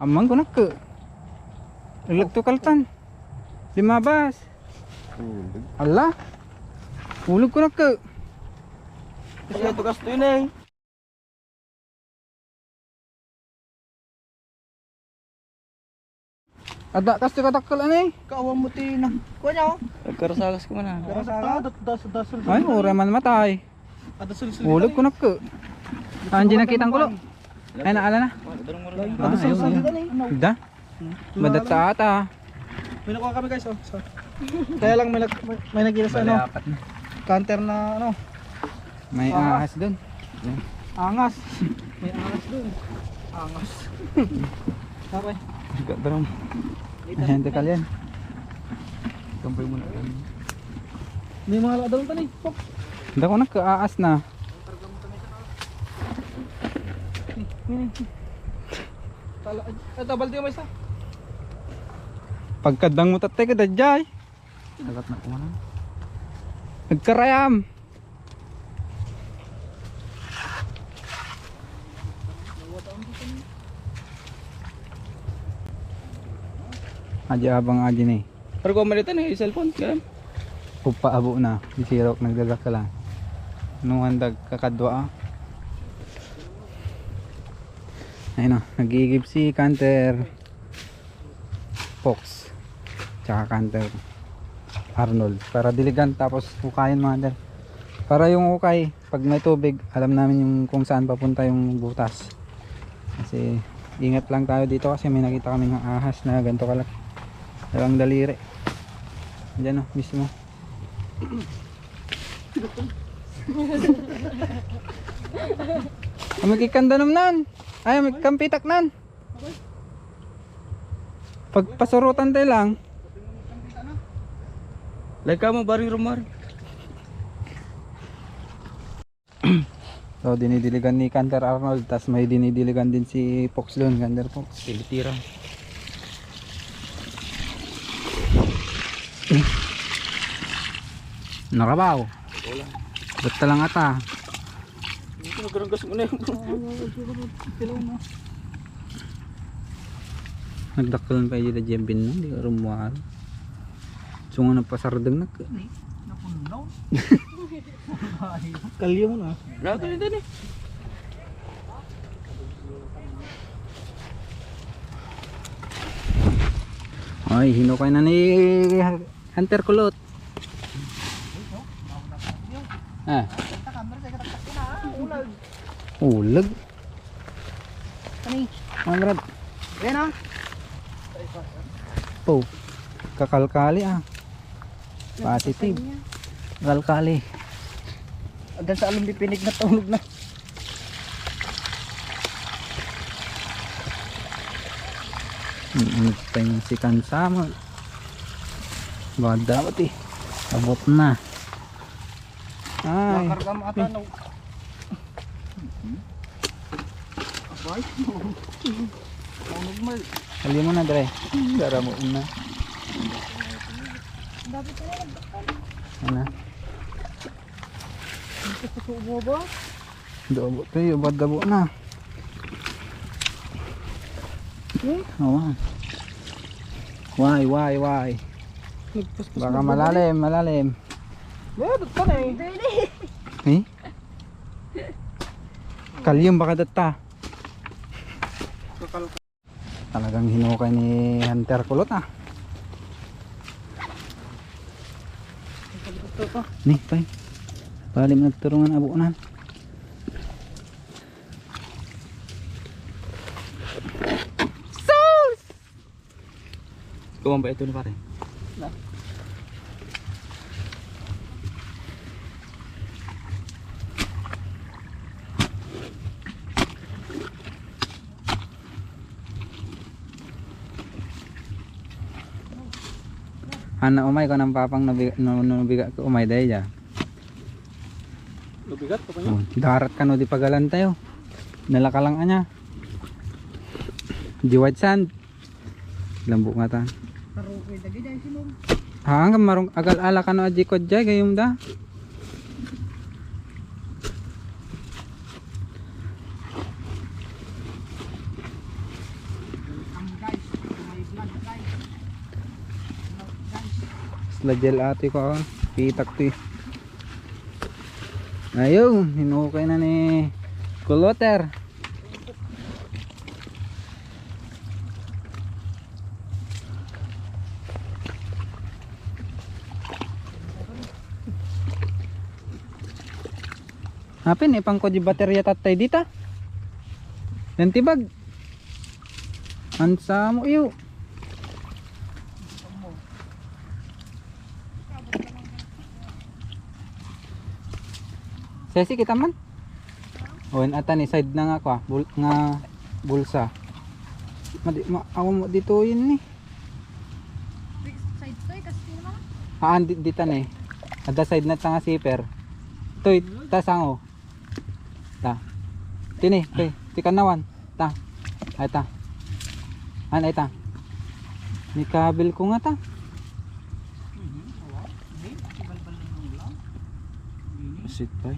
Amang ko na ke. Ulag to kaltan. Limabas. Allah. Ulog ko na ke. Kasi tugas to yun eh. Ada kas to katakal ani. Kaawang mo tinang. Kuha niya oh. Nagkarasagas ko man. Dasol. Ay, ora man matay. Dasol. Ulog ko na ke. Anji nakitang kulo. Ay naala na. Dasol sa dito eh. Da. Badat sa ata. May nakuha kami guys oh. So, kaya lang may nagila sa ano. Counter na ano. May ahas doon. Angas. May angas dun. Angas. Sabay. Enggak terang. Nanti kalian. Kampay mo na. May mga ladang tani. Pok. Hindi ko na kaaas na. Ito balde mo isa. Pagkadang mo tatay ka dadjay. Agat na kumana. Nagkarayam. Aji abang aji nih. Pero kung malitan eh, cellphone. Ganun. Upa abo na. Isirok nagdadak ka lang. Nung handag kakadwa. Ayun o. Nag-iigib si Canter Fox. Tsaka Canter Arnold. Para diligan tapos hukayin mga der. Para yung hukay, pag may tubig, alam namin yung kung saan papunta yung butas. Kasi ingat lang tayo dito kasi may nakita kami ng ahas na ganito kalaki. Dalawang daliri. Diyan o, mismo. Magkikanda naman. Ay, magkampitak nan. Pagpasurutan tayo lang. Like ka mo, baring rumar. So, dinidiligan ni Canter Arnold. Tas may dinidiligan din si Fox doon. Canter Fox. Tilitira. Nakabaw. Wala. Basta lang ata. Ito nagkaranggas mo na yun. Nagdakalan pa yung jembin no. Di ka rumuha. So nga nagpasardang nag. Napunaw. Kalyo mo na. Lahat ulit din eh. Ay, hinukay na ni Hunter Kulot. Ah. Ulag. Ani? Mangrad. Yan ah. Oh. Kakalkali ah. Positive. Kakalkali. Hanggang sa alum di pinig na tulog na. Ano pa yung si Kansama. Bada pati. Abot na. Ay. Nakarga mo ata no. Abay. Tulog mo. Hali mo na dre. Dara mo na. Ano? Subo ba? Dobo tayo. Badabo na. Oh. Why? Baka malalim. Meron pa na eh. Eh? Kalyum baka data. Talagang hinukay ni Hunter Kulot ah. Nih, tay. Palim nagturungan abunan. Kumamba ito na pare. Anak umay ko ng papang nabiga ko umay dahil dyan. Lubigat pa niya. Oh, darat ka no di pagalan tayo. Nalakalang anya. Di white sand. Lambo nga ta. Karukoy lagi dahil silong. Hanggang marong agal ala ka no aji ko dyan gayong da. Lagel ate ko. Pitak to eh. Ayun, hinukay na ni Kuloter. Hapin, ipang ko di baterya tatay dita. Dan tibag. Ansa mo iyo. Sesi kita man. O ata ni side na nga ko nga bulsa. Ako mo dito yun ni. Side to kasi naman. Haan dita ni. Ada side na ta nga zipper. Toy ta sango. Ta. Tini, toy, tikan nawan. Ta. Ay ta. An ay ta. Ni kabil ko nga ta. Sit pa.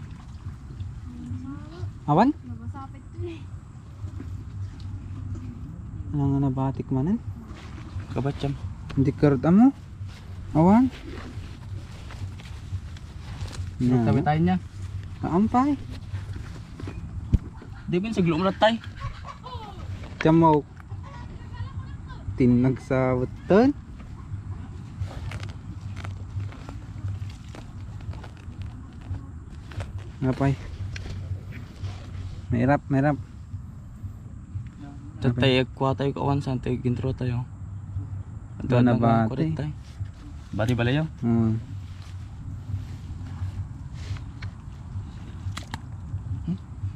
Awan? Nabasapit to eh. Ano nga nabatik manan? Kabatsam. Hindi karot mo. Awan. Tabi tayo niya. Ampay. Di ba sa glumulat tayo? Diyan mo tinag sa buton. Ngapay. Mahirap. Tatay kuha tayo kawan sa tayo gintro tayo. Doon na bati. Bati balayo.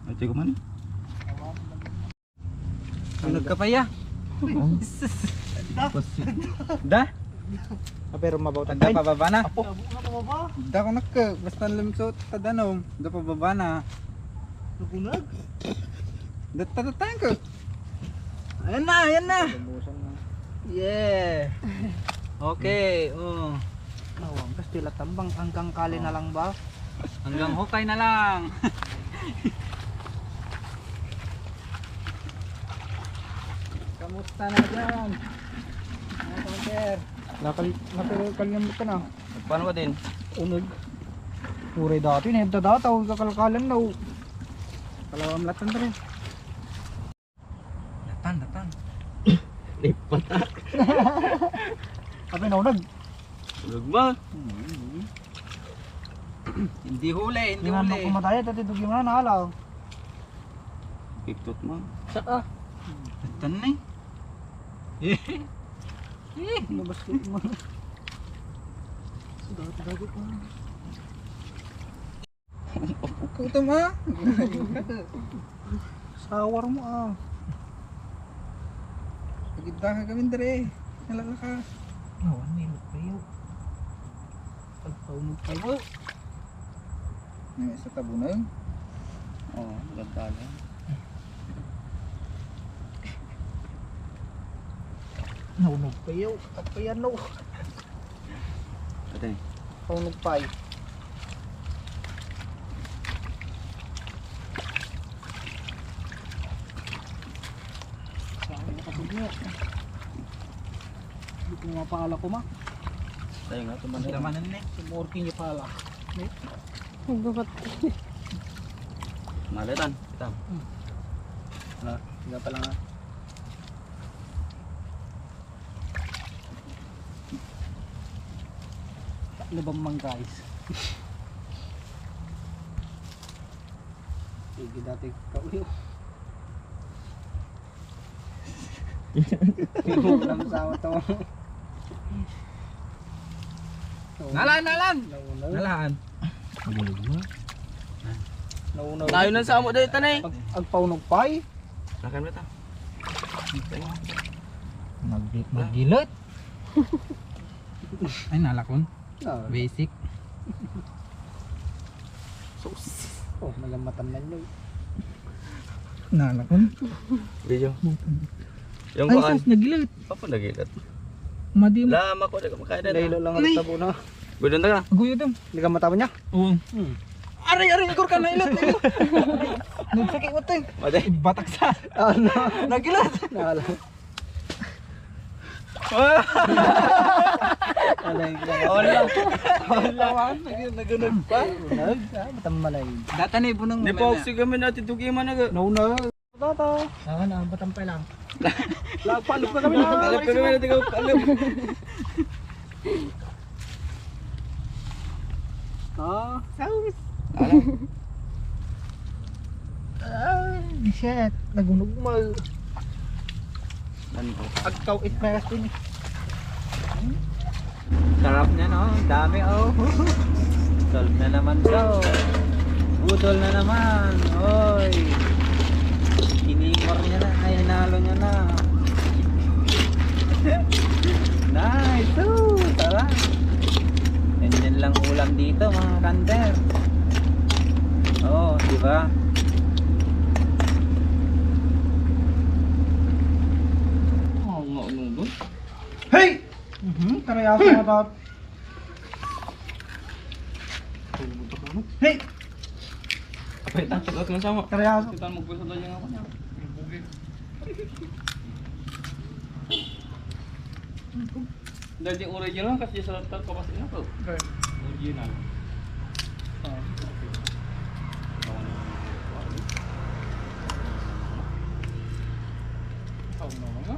Ito ko man. Sunog ka pa ya. Da? Pero mabaw Da tatay. pababa na. Apo. Pababa. Da ko nakka basta limsot tadanom. Da pababa na. Nagunag. Da tatatayan ko. Ayan na. Yeah. Okay, Nawang kas tila tambang hanggang kali na lang ba? hanggang hukay na lang. Kamusta na dyan? Mga counter. Nakalimutan na. Paano ka din? Unog. Puray dati na yung dadataw. Kakalkalan daw. Kalawang latan rin. Latan. Lipat. Sabi na unag. Ulog ba? Hindi huli. Hindi mo kumataya. Dati dugim na nakalaw. Piktot mo. Saka. Latan na eh. Nabasket mo. Dati pa. Kuto mo. Sawar mo ah. Pagkita ka kami dere. Nalala ka. Nawan nilot kayo. Pagpaunog kayo. May isa tabo na yun. Oo, ganda lang. Naunog kayo. Kapayan no. Ate. Paunog pa eh. Saan nakatugno? Hindi ko mapala ko ma. Tayo nga tumanay. Lamanan na eh. Sumorking niya pala. Magbabat. Malitan. Kita. Hindi pala nga. Labang mang guys. Sige dati kauyo. Lang sa to. Nalan! Naunaw. Nalaan. Naunaw. Tayo nang sa amo dito tanay. Agpaunog pa eh. Nakan mo ta. Magilot. Ay nalakon. Basic. Oh, nagamatan na nyo. Nalakon. Video. Yung Ay kuan. sus, nagilit. Papa nagilat. Madi mo. Lama ko na kumakain na. Dahil lang ang tabo na. Gudon ta ka. Guyo dem. Nagamata mo niya? Oo. Aray, ikor ka na ilat. Nagsakit mo tayo. Mate. Batak sa. Ano? Nagilat. Nakala. Nagunag pa. Matamalay. Datanay bunang Di pa oksi kami natin tugiman na. No na. Tata. Na, batampay lang. Lagpalog ka kami na. Alam ka kami natin alam. Ah, saus. Shit. Nagunugmal. Agkaw it meras din eh. Sarap niya no, dami oh. Solve na naman daw. Budol na naman. Oy. Kinimor niya na, ay hinalo niya na. Nice. Tara. Ganyan lang ulam dito mga kanter. Oh, di ba? Hey! Karayaso na dapat. Hey! Apa itu? Kita kan sama. Karayaso. Kita mau kusut aja ngapain? Dari original kasih selatan kapas ini tuh. Original. Oh, no, no.